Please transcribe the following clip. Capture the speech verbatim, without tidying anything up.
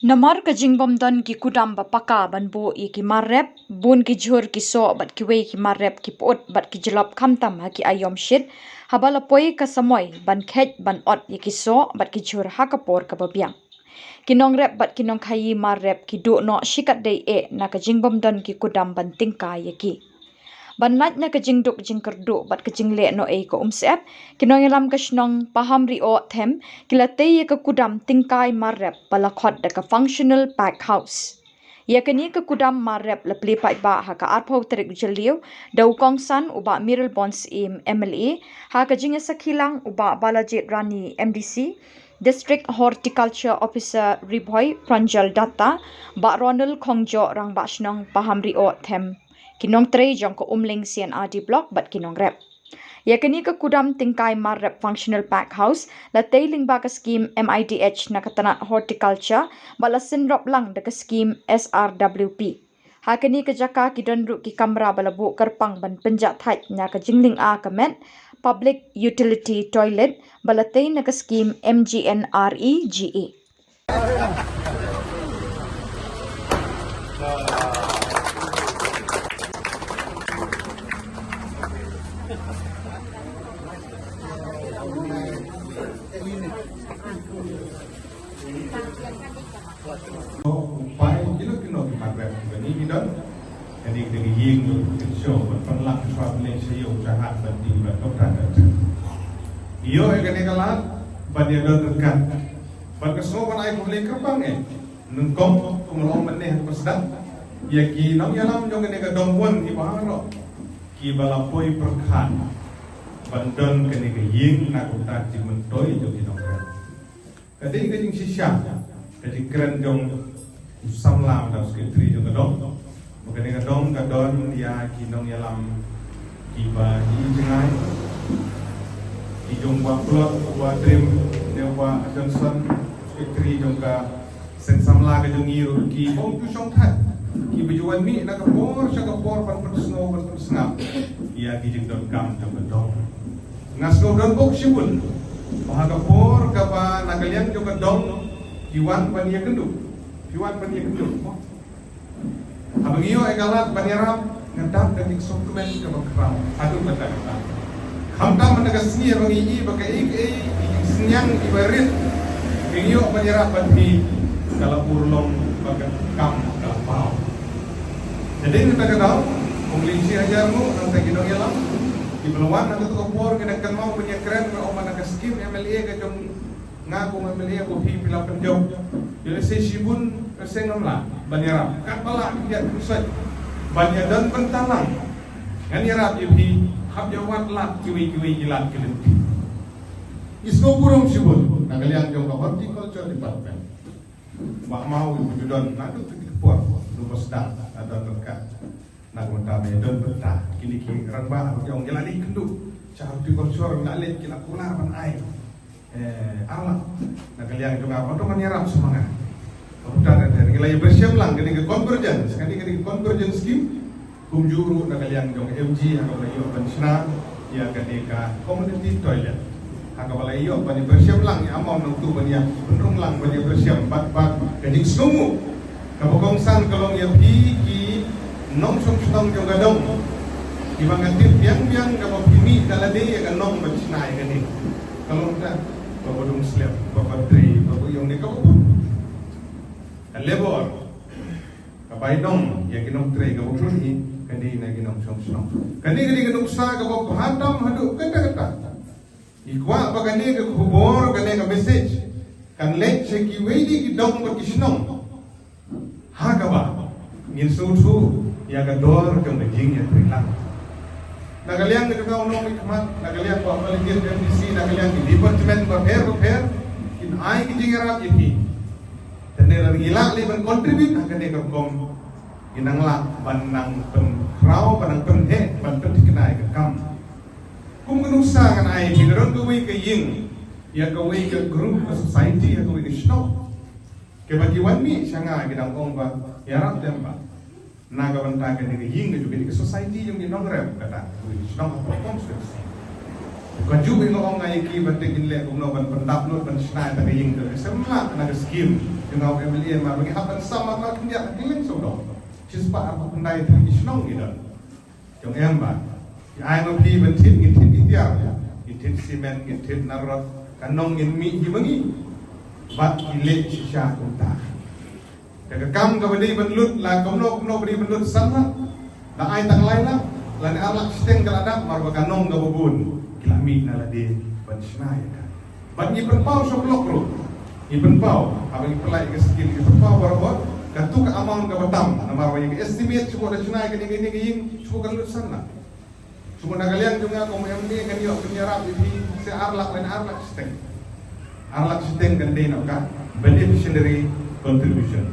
Namar ka jingbym don ki kudam ba paka ban buh ïa ki mar rep, bun ki jhur ki soh bad kiwei ki mar rep ki pyut bad ki jlop khamtam ha ki aïom shit, haba la poi ka samoi ban kheit ban ot ïa ki soh bad ki jhur ha ka por kaba biang. Ki nongrep bad ki nongkhaïi mar rep ki duh noh shikatdei eh na ka jingbym don ki kudam ban tyngkai ïa ki. Ban lait na ka jingduk jingkyrduh bad ka jingleh noh ei ka umsyep, ki nongïalam ka shnong Pahamrioh Them ki la tei ïa ka kudam tyngkai mar rep ba la khot da ka functional pack house. Ïa kane ka kudam mar rep la plie paidbah ha ka arphew tarik Jylliew da u kongsan u Bah Mayralborn Syiem, M L A, ha ka jingïasakhi lang u Bah Balajied Rani, M D C, District Horticulture Officer Ri Bhoi, Pranjal Datta, Bah Ronald Khongjoh, Rangbah Shnong Pahamrioh Them, ki nongtrei jong ka Umling C and R D Block bad ki nongrep. Ïa kane ka kudam tyngkai mar rep functional pack house la tei lyngba ka skim M I D H na ka tnat horticulture bad la synrop lang da ka skim S R W P. Ha kane ka jaka ki don ruh ki kamra ba la buh kyrpang ban pynjah thait na ka jinglyngkha ka met, public utility toilet, ba la tei na ka skim M G N R E G A. Upai kino kino ki mar rep ba ni ki don. Kane ka dei ka ïing ba pynkynshew ban pynlong shuwa ban leit sha ïew sha hat ban dih ban doktor. Ïoh ïa kane ka lad ban ïa don ryngkat. Ban ka sngew ban ai khublei kyrpang eh. Nyngkong kum long ban ne ha ka sdang ïa ki nongïalam jong kane ka dong won ki baroh kiba la poi pyrkhat ban don kane ka ïing na ka bynta jingmyntoi jong ki nongrep. Ka dei ka jingshisha ka jingkren jong u samla, u secretary jong ka dong. Ba kane ka dong ka don ïa ki nongïalam kiba ïeit jngai, ki jong Bah Blot, Bah Trim, ne Bah Johnson, secretary jong ka seng samla ka jong ngi ruh, ki bym ju shongthait, kiba ju wan mih na ka por sha ka por ban pynsngew ban pynsngap ïa ki jingdonkam jong ka dong. Nga sngew donbok shibun ba ha ka por kaba na ka liang jong ka dong ki wan ban ïakynduh, ki wan ban ïakynduh. Haba ngi ïoh ïa ka lad ban ïarap, nga dap da ka jingsngewkmen kaba khraw haduh katta katta. Khamtam mynta ka sngi haba ngi ïohi ba kaei kaei ki jingsngewbha kiba rit ngi ïoh ban ïarap bad phi, ka la urlong bad ka kam ka la paw. Te dei na kata ka daw, kong lei shi hajar nguh na ka bynta ki nongïalam kiba la wan ha kato ka por, ngi dang kynmaw ban ïakren, nga ong ba na ka skim M L A ka jong nga kum M L A ba phi phi la pynjop. Ïa lehse shibun lehse ngam lah ban ïarap, katba lah ki ïa pynshoi ban ïa don bynta lang. Ngan ïarap ïa phi hap ïa wad lad kiwei kiwei ki lad ki lynti. Ngi sngewburom shibun na ka liang jong ka Horticulture Department. Bah Maw, u ju don naduh kine ki por, u ba sdang na don ryngkat. Na ka bynta ba ïa don bynta kine ki rangbah, ba ki ong ngi la leit kynduh sha Horticulture, ngi la leit, ki la kular ban ai, eh, alat. Na ka liang jong nga, ba to ngan ïarap sha ma nga. Ka bynta, ngi la ïa pyrshang lang kane ka convergence, kane, kane ka convergence scheme. Kumjuh ruh na ka liang jong M G, ha kaba la ïoh ban shna ïa kane ka community toilet, ha kaba la ïoh ban ïa pyrshang lang ïa amount nangtu ban ïa pynrung lang ban ïa pyrshang, bad, bad ka jingsngewnguh kaba kongsan ka long ïa phi ki nongshong shnong jong ka dong, kiba nga tip biang biang kaba phi mih da lade ïa ka nong ban shna ïa kane. Ka long ta ba ba dung slem, ba ba trei, ba ba ïong ne kaba bun. Ka labor kaba ïadon ïa ki nongtrei kaba bun hi ka dei na ki nongshong shnong. Kane ka dei ka nuksa kaba bha tam haduh katta katta. Ngi kwah ba kane ka khubor, kane ka message kan leit sha kiwei de ki dong bad ki shnong, ha kaba ngin sngewthuh ïa ka dor jong ka jingïatreilang. Na ka liang ka jong u nongmihkhmat, na ka liang ka Bah Delegate M D C, na ka liang ki department bapher bapher, kin ai ki jingïarap ïa phi. Te lada ngi lah lei ban contribute ha kane ka rukom, ngi nang lah ban nang pynkhraw, ban nang pynheh, ban pynthikna ïa ka kam. Kum ka nuksa ngan ai, phi don kawei ka ïing, ïa kawei ka group, ka society, ïa kawei ka shnong, kiba ki wan mih sha nga ki dang ong ba ïarap lem ba na ka bynta kane ka ïing, ka jong kane ka society jong ki nongrep kata, kawei ka shnong ha Pyrthong State. Ka ju ïa nga ong nga ïa ki ba te kin leh kumno ban pyndap lut ban shna ïa ka ïing ka sem la na ka skim. Jong nga u M L A mar ba ngi hap ban sam mar mar khyndiat ha ki lieng sawdong. Shispah arphew khyndai tylli ki shnong ngi don. Jong em ba ki ai ma phi ban thied ngin thied ki tiar, ngin thied simen, ngin thied narod, ka nong ngin mih hi ma ngi. Bad ki leh shisha kumta. Te ka kam kaba dei ban lut la kumno kumno ba dei ban lut san lak, la ai tang lai lak, lane ar lak shiteng ka la dap, mar ba ka nong kaba bun ki la mih na lade ban shna ïa ka. Bad ngi pynpaw sha u block ruh, ngi pynpaw, haba ngi pynlait ïa ka skim ngi pynpaw barabor, katu ka amount kaba tam, namar ba ïa ka estimate shuwa da shna ïa kane kane ka ïing shuwa ka lut san lak. Shuwa na ka liang jong nga kum M L A kan ïoh pynïarap ïa phi sa ar lak lane ar lak shiteng. Ar lak shiteng kan dei na ka beneficiary contribution.